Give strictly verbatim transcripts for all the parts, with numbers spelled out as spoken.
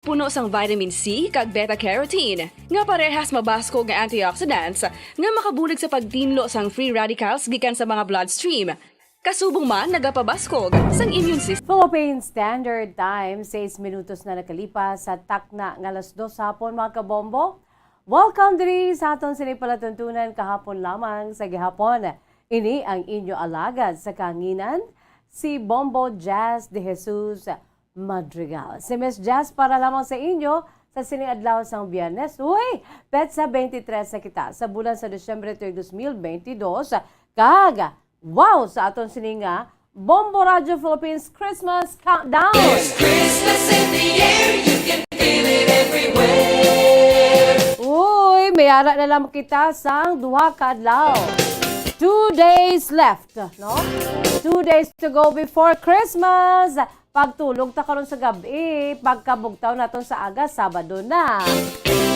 Puno sang vitamin C kag beta-carotene, nga parehas mabaskog nga antioxidants nga makabulig sa pagtinlo sang free radicals gikan sa mga bloodstream. Kasubong man nagapabaskog sang immune system. Philippine Standard Time, sais minutos na nakalipas sa takna nga alas dos hapon, mga kabombo. Welcome diri sa aton sini palatuntunan kahapon lamang sa gihapon. Ini ang inyo alagad sa kahanginan, si Bombo Jazz de Jesus Madrigal. Si Miss Jazz para lamang sa inyo sa sini adlaw sang Biyernes. Uy, petsa twenty-three na kita sa bulan sa Disyembre tuig dos mil twenty-dos. Kag, wow, sa aton sini nga Bombo Radio Philippines Christmas Countdown. There's Christmas in the air, you can feel it everywhere. Uy, may ara na lang kita sang duha ka adlaw. Two days left, no? Two days to go before Christmas. Pagtulog ta karon sa gab-i, pagkabugtaw naton sa aga, Sabado na.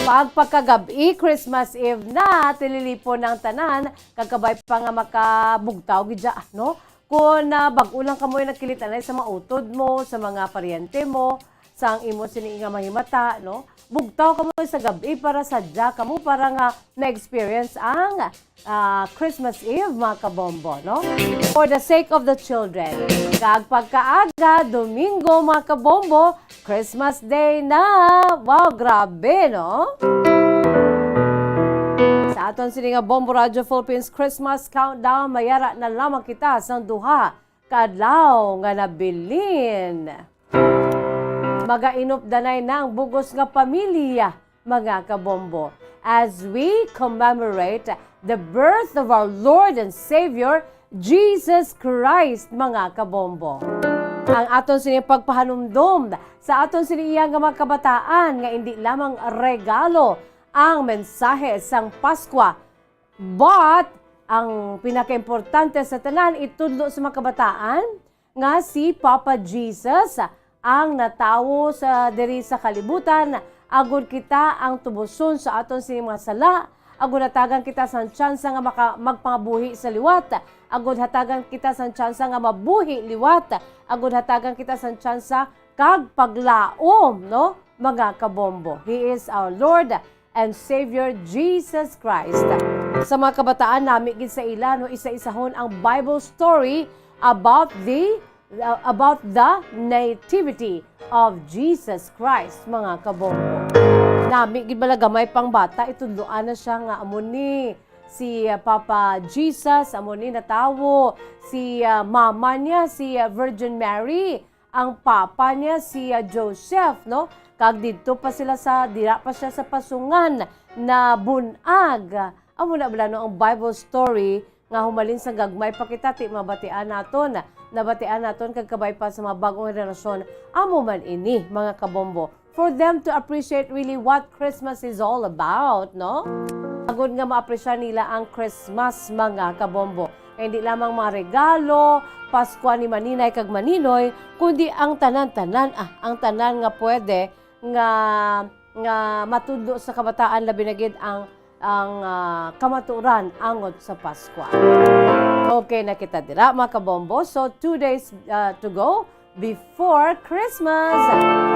Pag pagkagab-i, Christmas Eve na, tililipon ang tanan, kag kabay pa nga makabugtaw gid dya, no? Kung ah, bag-o lang kamo yung nagkilit anay sa mga utod mo, sa mga paryente mo, sa ang imo sini nga mahimata, no? Bugtaw kamo sa gab-i para sadya kamo para nga na-experience ang ah, Christmas Eve, mga kabombo, no? For the sake of the children. Kag pagkaaga, Domingo, mga kabombo, Christmas Day na! Wow, grabe, no? Sa aton sini nga Bombo Radio Philippines Christmas Countdown, mayara na lamang kita sang duha ka adlaw nga nabilin. Magainupdanay na ang bugos nga pamilya, mga kabombo, as we commemorate the birth of our Lord and Savior, Jesus Christ, mga kabombo. Ang aton sini pagpahanumdom sa aton sini iya nga mga kabataan nga indi lamang regalo ang mensahe sang Paskwa, but ang pinakaimportante sa tanan, itudlo sa mga kabataan nga si Papa Jesus ang natawo sa diri sa kalibutan, agud kita ang tubuson sa aton sini mga sala, agud hatagan kita sang tsansa nga maka-, magpangabuhi sa liwat, agud hatagan kita sang tsansa nga mabuhi liwat, agud hatagan kita sang tsansa kag paglaom, no, mga kabombo. He is our Lord and Savior Jesus Christ. Sa mga kabataan, nami gid sa ila, no, isa-isahon ang Bible story about the uh, about the nativity of Jesus Christ, mga kabombo. Nami gid bala gamay pang bata, itudloan na siya nga amo ni si uh, Papa Jesus, amo ni natawo si uh, mama niya, si uh, Virgin Mary, ang papa niya si uh, Joseph, no? Kag didto pa sila sa, dira pa siya sa pasungan na bun-ag. Amo na bala, no, ang Bible story nga humalin sa gagmay pa kita, ti mabatian naton, nabatian naton kag kabay pa sa mga bagong henerasyon. Amo man ini, mga kabombo, for them to appreciate really what Christmas is all about, no? Agud nga maapresyar nila ang Christmas, mga kabombo. Kay hindi lamang mga regalo, Paskwa ni Maninay kag Maninoy, kundi ang tanan-tanan, ah, ang tanan nga pwede nga, nga matudlo sa kabataan, labi na gid ang, ang, ah, kamatuoran angot sa Paskwa. Okay na kita dira, mga kabombo. So, two days, ah, to go before Christmas.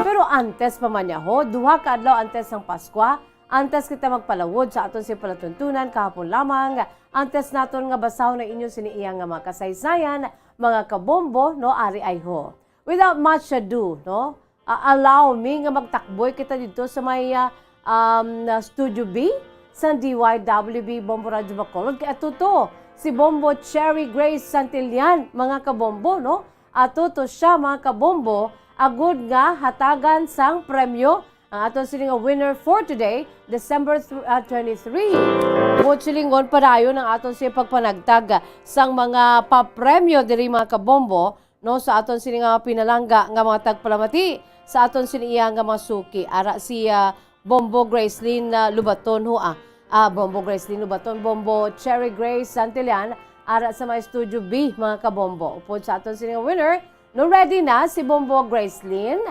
Pero antes pa man niya, ho, duha ka adlaw antes sang Paskwa, antes kita magpalawod sa aton sini palatuntunan kahapon lamang, antes naton nga basahon ang inyo sini iya nga mga kasaysayan, mga kabombo, no, ari ay ho. Without much ado, no, ah, allow me nga magtakboy kita didto sa may, ah, um, Studio B sa D Y W B Bombo Radyo Bacolod. Kay ato to, si Bombo Cherry Grace Santillan, mga kabombo, no? Ato to siya, mga kabombo, agud nga hatagan sang premyo ang aton sini nga winner for today, December th-, ah, twenty-three. Buot silingon, padayon ang aton sini pagpanagtag sang mga papremyo diri, mga kabombo, no, sa aton sini nga pinalangga nga mga tagpalamati, sa aton sini iya nga mga suki. Ara si, ah, Bombo Gracelyn, ah, Lubaton, ho, ah. Ah, Bombo Gracelyn Lubaton, Bombo Cherry Grace Santillan, ara sa mga Studio B, mga kabombo. Upod sa aton sini nga winner, no, ready na si Bombo Gracelyn.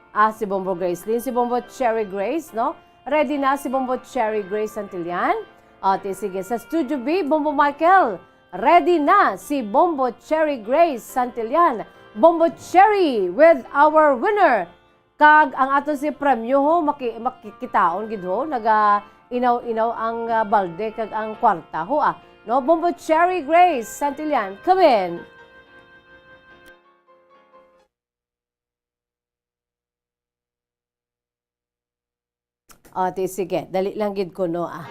Ah, si Bombo Gracelyn, si Bombo Cherry Grace, no? Ready na si Bombo Cherry Grace Santillan. O, ti, sige, sa Studio B, Bombo Michael, ready na si Bombo Cherry Grace Santillan. Bombo Cherry with our winner, Kag ang aton si premyo ho, maki-, makikitaon gid ho, naga-inaw-inaw ang, ah, balde kag ang kwarta ho, ah. No? Bombo Cherry Grace Santillan, come in. O, ti, sige. Dali lang gid kuno, ah.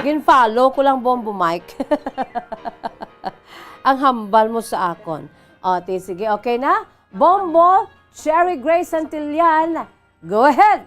Gin-follow ko lang, Bombo Mike. Ang hambal mo sa akon. O, ti, sige. Okay na? Bombo, Cherry Grace Santillan, go ahead!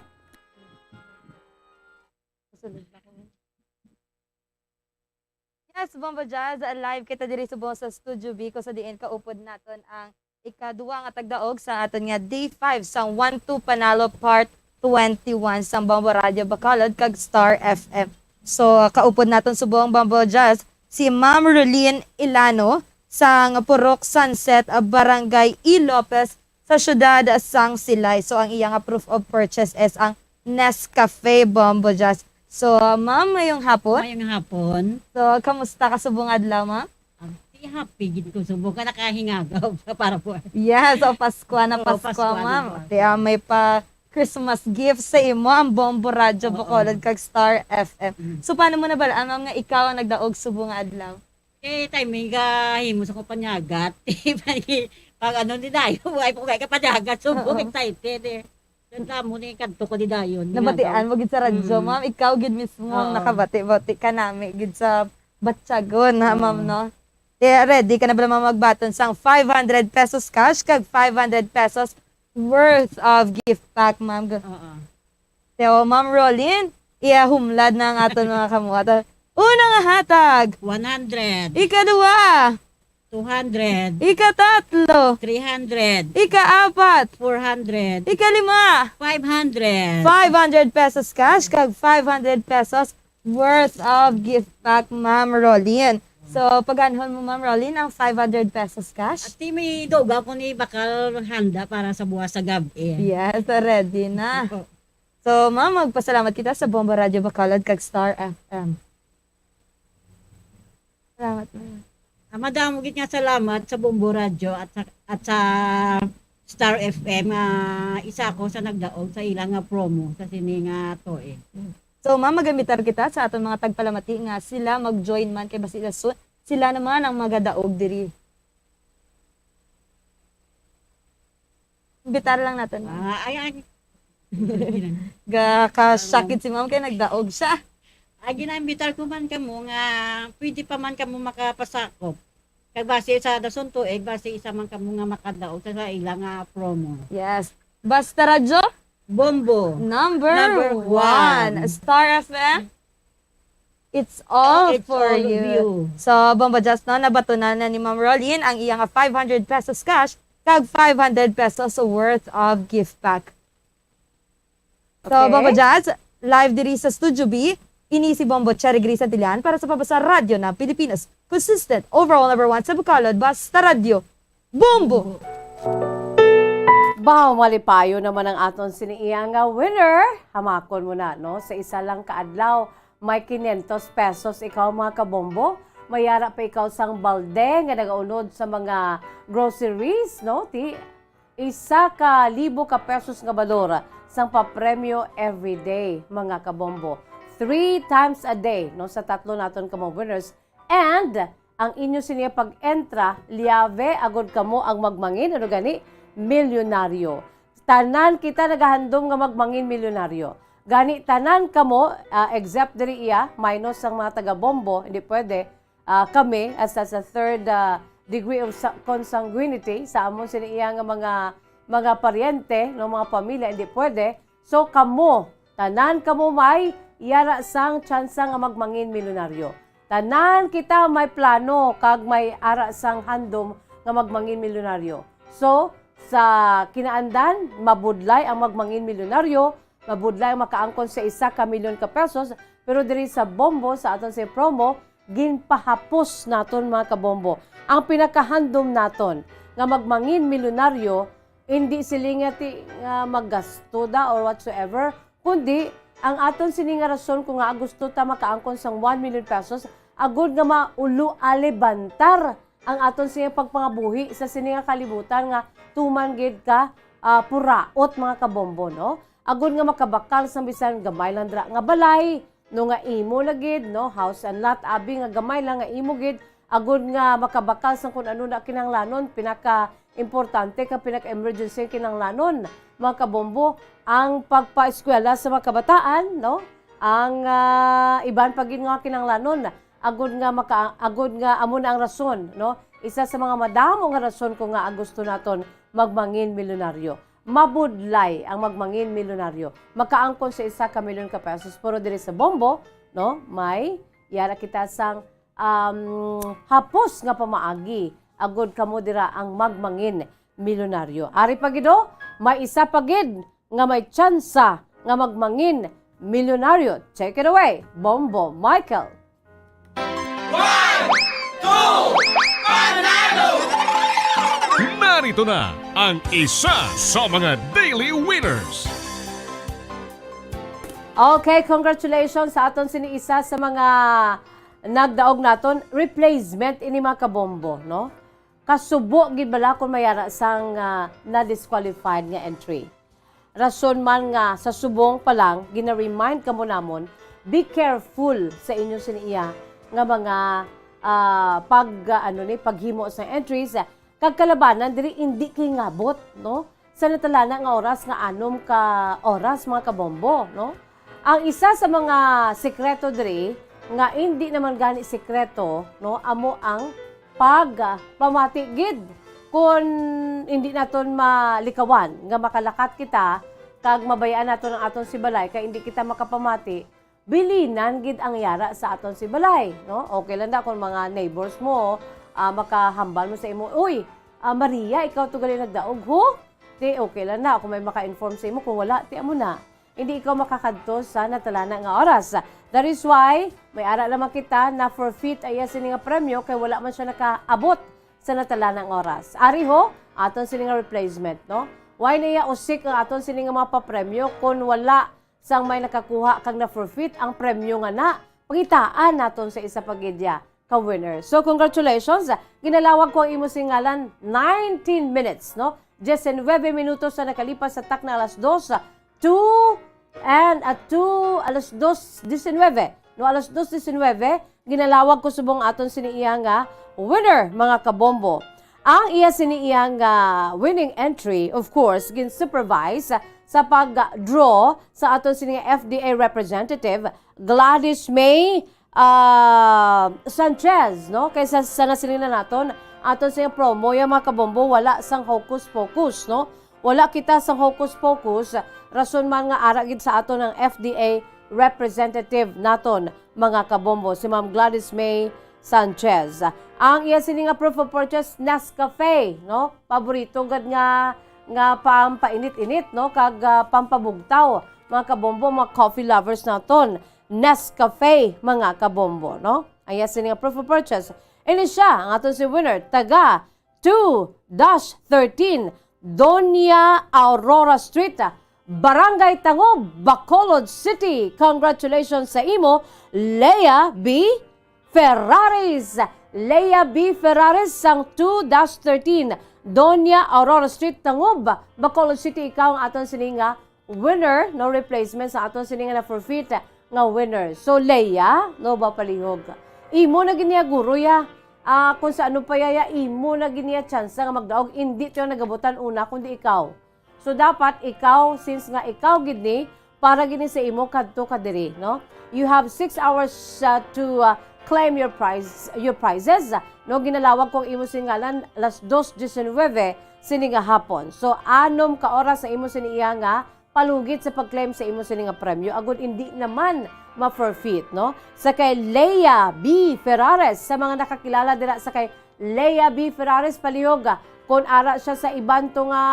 Yes, Bombo Jazz, live kita diri subong sa Studio B, kung sa diin kaupod naton ang ikaduha nga tagdaog sa aton nga day five sang One Two Panalo Part twenty-one sang Bombo Radyo Bacolod kag Star F M. So, kaupod naton subong, Bombo Jazz, si Ma'am Rolene Ilano sang Purok Sunset, Barangay E. Lopez, sa siyudad sang Silay. So, ang iya nga proof of purchase is ang Nescafe, Bombo Jazz. So, ma'am, mayong hapon. Mayong hapon. So, kamusta ka subong adlaw, ma'am? Ah, di happy gid ko subong ka nakahingagaw sa para po. Yes, o Paskwa na. Oo, Paskwa, Paskwa na, ma'am. Paskwa. Kaya may pa Christmas gift sa imo ang Bombo Radyo Oo. Bacolod kag Star F M. Mm. So, paano mo nabal-an, ma'am, nga ikaw ang nagdaog subong nga adlaw? Eh, timing ka, himo sa ko panyagat. Pag ano ni dayo, ay po kay ka panyagat, subong Oo. excited eh. Yan tamo ni kadto ko ni dayon. Nabatian mo gid sa radyo, Mm. ma'am. Ikaw gid mismo ang Oo. nakabati-bati ka nami gid sa Batyagon, ha, ma'am, Oo. no? Eh, ready ka na ba, ma'am, magbaton sang five hundred pesos cash kag five hundred pesos worth of gift pack, ma'am? Oo. So, Ma'am Rolin, iya humlad na ang aton mga kamuhat. Una nga hatag. One hundred. Ikaduha. Two hundred. Ikatatlo. Three hundred. Ikaapat. Four hundred. Ikalima. Five hundred. Five hundred pesos cash kag five hundred pesos worth of gift pack, Ma'am Rolin. So, pag-anhon mo, Ma'am Rolin, ang five hundred pesos cash? At ti may duga ko ni bakal handa para sa buwas sa gab-i. Yes, ready na. Opo. So, ma'am, magpasalamat kita sa Bombo Radyo Bacolod kag Star F M. Salamat, ma'am. Ah, madamo gid nga salamat sa Bombo Radyo at sa, at sa Star F M, ah, isa ako sa nagdaog sa ila nga promo sa sini nga tuig. So, ma'am, mag-imbitar kita sa aton mga tagpalamati nga sila mag-join man kay basi lason sila naman ang magadaog diri. Imbitar lang naton, ma'am. Ah, ay, ay. Ga-ka-shock gid si ma'am kay nagdaog siya. Ay, ginaimbitar ko man kamo nga pwede pa man kamo makapasakop. Kag base sa dason tuig, base isa man kamo nga makadaog sa, sa ila nga promo. Yes. Basta Radyo? Bombo. Number Number one. one. Star F M. It's all It's for all you. you. So, Bombo Jazz, no, nabatunan na ni Ma'am Rolin ang iya nga five hundred pesos cash kag five hundred pesos worth of gift pack. So, Okay. Bombo Jazz, live diri sa Studio B, ini si Bombo Cherry Gris Santillan para sa Pabasa Radyo ng Pilipinas. Consistent, overall number one sa Bacolod, Basta Radyo. Bombo! Baw, malipayo naman ang aton sini iya nga winner. Hamakon mo na, no? Sa isa lang ka adlaw, may quinientos pesos ikaw, mga kabombo. May ara pa ikaw sang balde nga nagaunod sa mga groceries, no? Ti, isa ka libo ka pesos nga balor sang papremyo everyday, mga kabombo. Three times a day, no, sa tatlo naton ka mga winners. And ang inyo sini pag-entra, liave agud kamo ang magmangin, ano gani, milyonaryo. Tanan kita nagahandom nga magmangin milyonaryo. Gani, tanan kamo, ah, except diri iya, minus ang mga taga-bombo, hindi pwede, ah, kami, as, as a third, ah, degree of sa-, consanguinity sa amon sini iya nga mga, mga paryente, no, mga pamilya, hindi pwede. So, kamo, tanan kamo may yara sang tsansa nga magmangin milyonaryo. Tanan kita may plano kag may ara sang handom nga magmangin milyonaryo. So, sa kinaandan, mabudlay ang magmangin milyonaryo, mabudlay ang makaangkon sa isa ka milyon ka pesos, pero diri sa Bombo, sa aton sa promo, ginpahapos naton, mga kabombo, ang pinakahandom naton nga magmangin milyonaryo, hindi sila nga ti-, nga maggasto da or whatsoever, kundi ang aton sini nga rason kung nga gusto ta makaangkon sang one million pesos, agud nga maulo alibantar ang aton sini pagpangabuhi sa sini nga kalibutan nga tuman gid ka ah, puraot, mga kabombo, no? Agod nga makabakal sang bisan gamay lang dira nga balay, no, nga imo na gid, no, house and lot, abi nga gamay lang nga imo gid, agod nga makabakal sang kun ano na kinahanglanon, pinaka-importante kag pinaka-emergency ang kinahanglanon, mga kabombo, ang pagpaeskwela sa mga kabataan, no, ang, ah, iban pa gid nga kinahanglanon, agod nga maka-, agod nga amo na ang rason, no, isa sa mga madamo nga rason ko nga gusto naton magmangin milyonaryo. Mabudlay ang magmangin milyonaryo. Makaangkon sa isa ka milyon ka pesos. Pero diri sa Bombo, no, may yara kita sang, um, hapos nga pamaagi. Agod kamo dira ang magmangin milyonaryo. Ari pa gid, oh, may isa pa gid nga may tsansa nga magmangin milyonaryo. Take it away, Bombo Michael. One, two, panalo! Narito na ang isa sa mga daily winners. Okay, congratulations sa aton sini isa sa mga nagdaog naton. Replacement ini, mga kabombo, no? Kasubo gid bala kung may ara sang, ah, na-disqualified nga entry. Rason man nga sa subong pa lang gina-remind kamo namon, be careful sa inyo sini iya nga mga, ah, pag, ah, ano ni, paghimo sa entries, kag kalabanan diri indi kay ngabot, no? Sa natalana nga oras nga anom ka oras, mga kabombo, no? Ang isa sa mga sekreto diri nga indi naman gani sekreto, no, amo ang pagpamati gid. Kun indi naton malikawan nga makalakat kita kag mabayaan naton ang aton si balay kay indi kita makapamati, bilinan gid ang yara sa aton si balay, no? Okay lang da kung mga neighbors mo, ah, makahambal mo sa imo, "Uy, ah, Maria, ikaw to gali nagdaog, ho?" Ti, okay lang na kung may maka-inform sa imo, kung wala, ti amo na. Hindi ikaw makakadto sa natalana nga oras. That is why may ara lamang kita na forfeit ang iya sini nga premyo kay wala man siya nakaabot sa natalana nga oras. Ari ho, aton sini nga replacement, no? Why niya usik ang aton sini nga mga papremyo kung wala sang may nakakuha kag na-forfeit ang premyo nga na? Pangitaan naton sa isa pa gid ya ka winner. So, congratulations! Ginalawag ko ang imo singalan, nineteen minutes, no? Diecinueve minutos na nakalipas sa takna alas dos, two and at two, alas dos diecinueve. No, alas dos diecinueve, ginalawag ko subong aton sini iya nga winner, mga kabombo. Ang iya sini iya nga winning entry, of course, gin-supervise sa pag-draw sa aton sini nga F D A representative, Gladys May, ah, Sanchez, no? Kay sa, sa nasilingan naton, aton sa promo, yung mga kabombo, wala sang hocus-pocus, no? Wala kita sang hocus-pocus, rason man nga ara gid sa aton ang F D A representative naton, mga kabombo, si Ma'am Gladys May Sanchez. Ang iya sini nga proof of purchase, Nescafe, no? Paborito gid nga, nga pampainit-init, no? Kag, ah, pampabugtaw, mga kabombo, mga coffee lovers naton. Nescafe, mga kabombo, no? Ang iya sini nga proof of purchase. Ini siya ang aton si winner, taga two dash thirteen, Doña Aurora Street, Barangay Tangub, Bacolod City. Congratulations sa imo, Leia B Ferraris. Leia B Ferraris sang two dash thirteen, Doña Aurora Street, Tangub, Bacolod City. Ikaw ang aton sini nga winner, no, replacement sa aton sini nga na-forfeit nga winner. So, Leia, no, ba palihog? Imo na gid niya guro ya. Ah, kung sa ano pa yaya, imo na gid niya tsansa nga magdaog, indi to ang nagabutan una, kundi ikaw. So, dapat ikaw, since nga ikaw gid ni, para gid ni sa imo kadto ka diri, no? You have six hours, uh, to, uh, claim your prize, your prizes. No, ginalawag ko ang imo singalan alas dos diecinueve sini nga hapon. So, anom ka oras sa imo sini iya nga palugit sa pag-claim sa imo sini nga premyo, agud indi naman ma-forfeit, no? Sa kay Leia B Ferrares, sa mga nakakilala dira sa kay Leia B Ferrares, palihog, kun ara siya sa iban to nga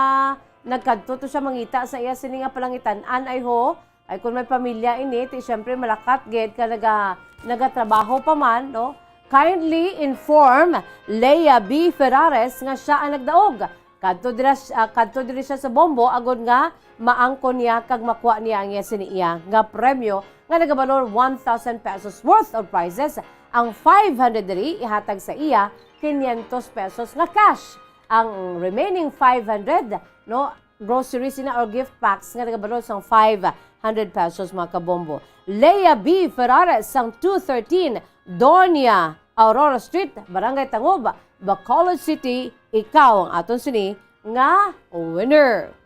nagkadto to siya mangita sa iya sini nga palangitan-an, ay ho, ay kun may pamilya ini, ti siyempre malakat gid ka naga-, nagatrabaho pa man, no? Kindly inform Leia B Ferrares nga siya ang nagdaog. Kadto dira, ah, kadto diri siya sa Bombo agod nga maangkon niya kag makuha niya ang iya sini iya nga premyo nga nagabalor one thousand pesos worth of prizes. Ang five hundred diri ihatag sa iya quinientos pesos nga cash. Ang remaining five hundred, no, groceries ina or gift packs nga nagabalor sang five hundred pesos, mga kabombo. Lea B Ferrares sang two thirteen Doña Aurora Street, Barangay Tangub, Bacolod City, ikaw ang aton sini nga winner.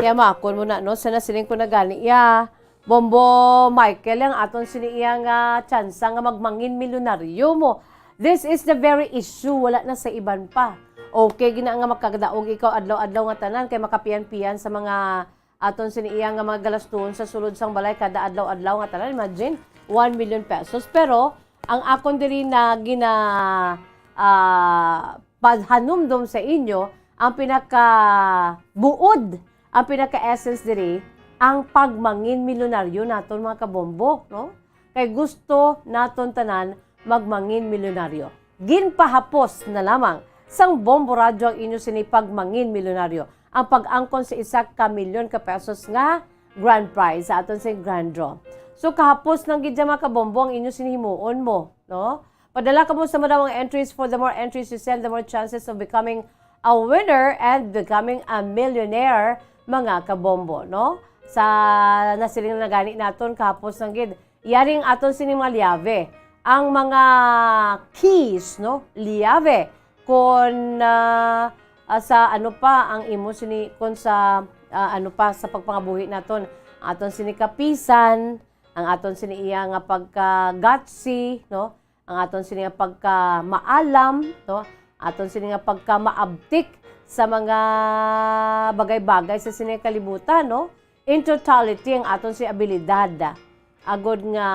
Kaya maakon mo na, no? Sana siling ko na gani, iya, Bombo Michael, ang aton sini iya nga tsansa nga magmangin milyonaryo mo. This is the very issue, wala na sa iban pa. Okay, gina nga makagdaog ikaw adlaw-adlaw nga tanan kay makapian-pian sa mga aton sini iya nga mga galastuhon sa sulod sang balay kada adlaw-adlaw nga tanan. Imagine, one million pesos. Pero ang akon diri na gina, ah, pahanumdom sa inyo, ang pinaka buod, ang pinaka essence diri, ang pagmangin milyonaryo naton, mga kabombo, no? Kay gusto naton tanan magmangin milyonaryo. Ginpahapos na lamang sang Bombo Radyo ang inyo sini pagmangin milyonaryo, ang pag-angkon sa isa ka milyon ka pesos nga grand prize sa aton sini grand draw. So, kahapos lang gid dyan, mga kabombo, ang inyo sini himuon mo, no? Padala kamo sa madawang entries. For the more entries you send, the more chances of becoming a winner and becoming a millionaire, mga kabombo, no? Sa nasiling na gani naton, kahapos lang gid, yari ang aton sini mga liyabe. Ang mga keys, no? Liyabe. Kung, ah, ah, sa ano pa ang imo sini, kung sa, ah, ano pa sa pagpangabuhi naton, ang aton sini kapisan, ang aton sini iya nga pagka-gutsy, no? Ang aton sini nga pagka-maalam, no? Aton sini nga pagka-maabtik sa mga bagay-bagay sa sini kalibutan, no? In totality, ang aton si abilidad, agod nga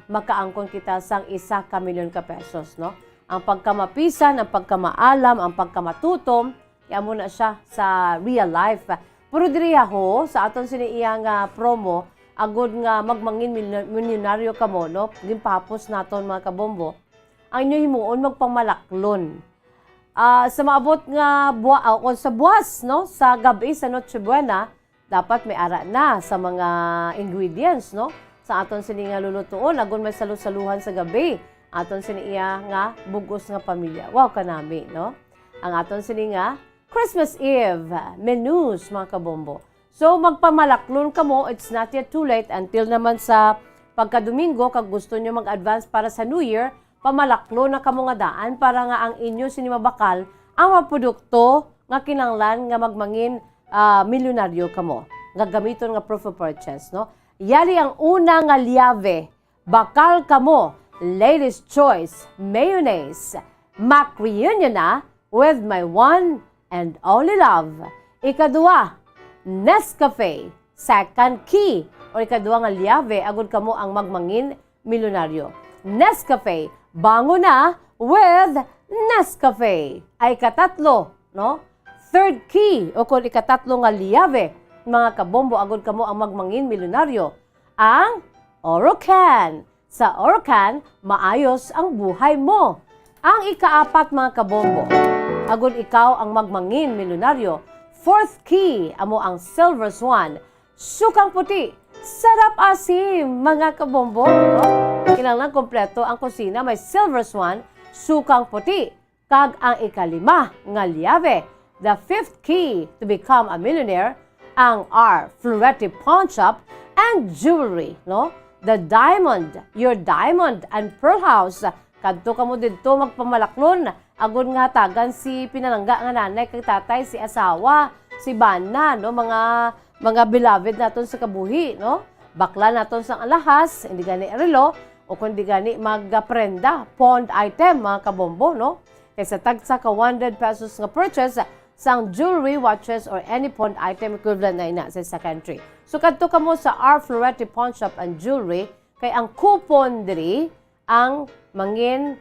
makaangkon kita sang isa ka milyon ka pesos, no? Ang pagkamapisan, ang pagkamaalam, ang pagkamatutom, amo na siya sa real life. Pero diri ho, sa aton sini iya nga promo, agod nga magmangin milyo-, milyonaryo kamo, no? Ginpahapos naton, mga kabombo, ang inyo himuon, magpamalaklon. Ah, sa maabot nga bua-, ah, o sa buwas, no, sa gab-i sa Noche Buena, dapat may ara na sa mga ingredients, no, sa aton sini nga lulutuon, agod may salu-saluhan sa gab-i aton sini iya nga bug-os nga pamilya. Wow, kanami, no? Ang aton sini nga Christmas Eve menus, mga kabombo. So, magpamalaklon kamo, it's not yet too late. Until naman sa pagkadomingo, kag gusto nyo mag-advance para sa New Year, pamalaklon na kamo nga daan para nga ang inyo sini mabakal ang mga produkto nga kinahanglan nga magmangin, ah, milyonaryo kamo. Nga gamiton nga proof of purchase, no? Yari ang una nga liyabe, bakal kamo, Ladies Choice Mayonnaise, Mac Reunion na with my one and only love. Ikadua, Nescafe, second key, o ikadua nga liyabe, agud kamo ang magmangin milyonaryo. Nescafe, bangon na with Nescafe. Ay katatlo, no? Third key, o kon ikatatlo nga liyabe, mga kabombo, agud kamo ang magmangin milyonaryo. Ang Orocan. Sa Orocan, maayos ang buhay mo. Ang ikaapat, mga kabombo, agud ikaw ang magmangin milyonaryo. Fourth key, amo ang Silver Swan. Sukang puti, sarap asim, mga kabombo, no? Kinahanglan kompleto ang kusina, may Silver Swan, sukang puti, kag ang ikalima nga liyabe, the fifth key to become a millionaire, ang R Florete Pawn Shop and Jewelry, no? The Diamond, your diamond and pearl house. Kadto kamo didto magpamalaklon, agud nga hatagan si pinalangga nga nanay kag tatay, si asawa, si bana, no? Mga, mga beloved naton sa kabuhi, no? Bakla naton sang alahas, hindi gani relo, o kundi gani magprenda, pawned item, mga kabombo, no? Kay sa tagsa ka one hundred pesos nga purchase sang jewelry, watches, or any pawned item, equivalent na ina sa isa ka entry. So, kadto kamo sa R Florete Pawn Shop and Jewelry, kay ang coupon diri ang mangin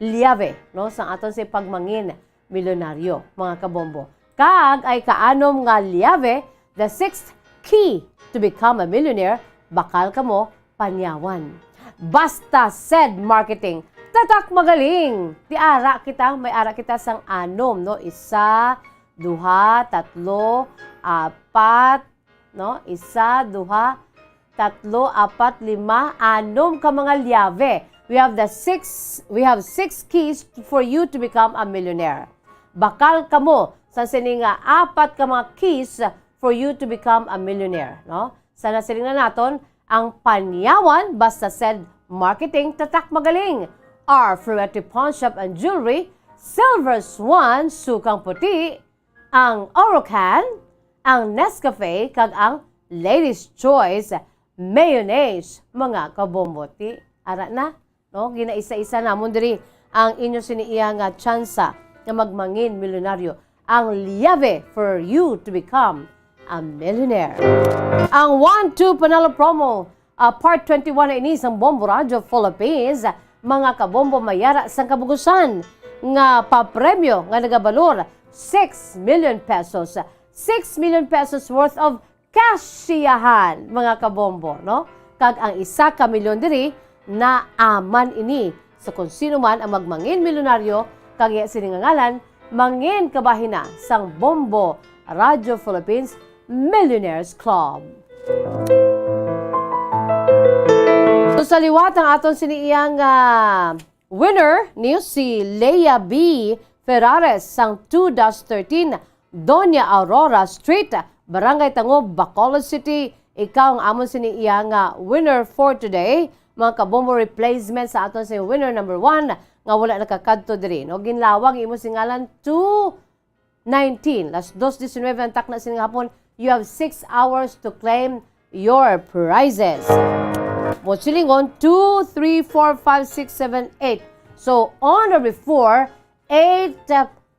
liyabe, no? Sa aton sa pagmangin milyonaryo, mga kabombo. Kag ay kaanom nga liyabe, the sixth key to become a millionaire, bakal kamo panyawan. Basta Said Marketing, tatak magaling! Di ara kita, may ara kita sang anom, no? Isa, duha, tatlo, apat, no? Isa, duha, tatlo, apat, lima, anom ka mga llave. We have the six, we have six keys for you to become a millionaire. Bakal kamo sa sini nga apat ka mga keys for you to become a millionaire, no? Sa nasiling na naton, ang Panyawan Basta Send Marketing, tatak magaling. Our Ferretti Pawn Shop and Jewelry, Silver Swan, Sukang Puti, ang Orocan, ang Nescafe, kag ang Ladies Choice Mayonnaise, mga kabombo. Ti, ara na, no? Ginaisa-isa namon diri ang inyo sini iya nga tsansa nga magmangin milyonaryo, ang llave for you to become a millionaire. Ang One Two Panalo Promo, ah, Part twenty-one na ini sang Bombo Radyo Philippines, mga kabombo, may ara sang kabugusan nga papremyo nga nagabalor six million pesos. Six million pesos worth of kasyahan, mga kabombo, no? Kag ang isa ka milyon diri naaman ini sa kon sino man ang magmangin milyonaryo kag iya sini nga ngalan, mangin kabahin na sang Bombo Radyo Philippines Millionaires Club. So, sa liwat ang aton sini iyang, ah, winner niyo si Leia B Ferrares sang two dash thirteen Doña Aurora Street, Barangay Tangob, Bacolod City. Ikaw ang amon sini iya nga winner for today. Mga kabombo, replacement sa aton sa winner number one nga wala nakakadto diri, no? Ginlawag imo singalan two nineteen, las dos diecinueve ang takna sini nga hapon. You have six hours to claim your prizes. Mo silingon, two, three, four, five, six, seven, eight. So, on or before eight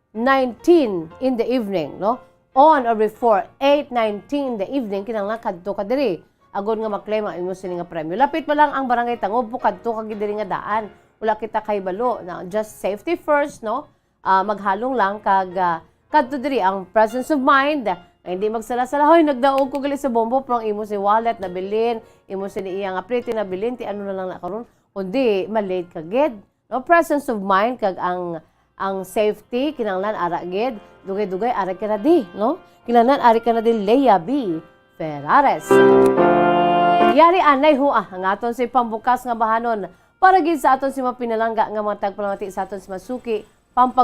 nineteen in the evening, no? On or before eight nineteen in the evening, kinahanglan kadto ka diri agod nga maklaim ang imo sini nga premyo. Lapit pa lang ang Barangay Tangob, kadto ka gid diri nga daan. Wala kita kahibalo na, just safety first, no? Ah, maghalong lang kag, ah, kadto diri ang presence of mind nga hindi magsala-sala, "Hoy, nagdaog ko gali sa bombo, pero ang imo si wallet nabilin, imo sini iya nga pretty nabilin, ti ano na lang na karon?" Kundi ma-late ka gid. No, presence of mind kag ang, ang safety kinahanglan ara gid. Dugay-dugay ara ka ready, no? Kinahanglan ari ka ready, Leia B Ferrares. Yari anay ho, ah, ang aton si pambukas nga bahanon para gid sa aton si mga pinalangga nga mga tagpalamati sa aton si masuki, pampang-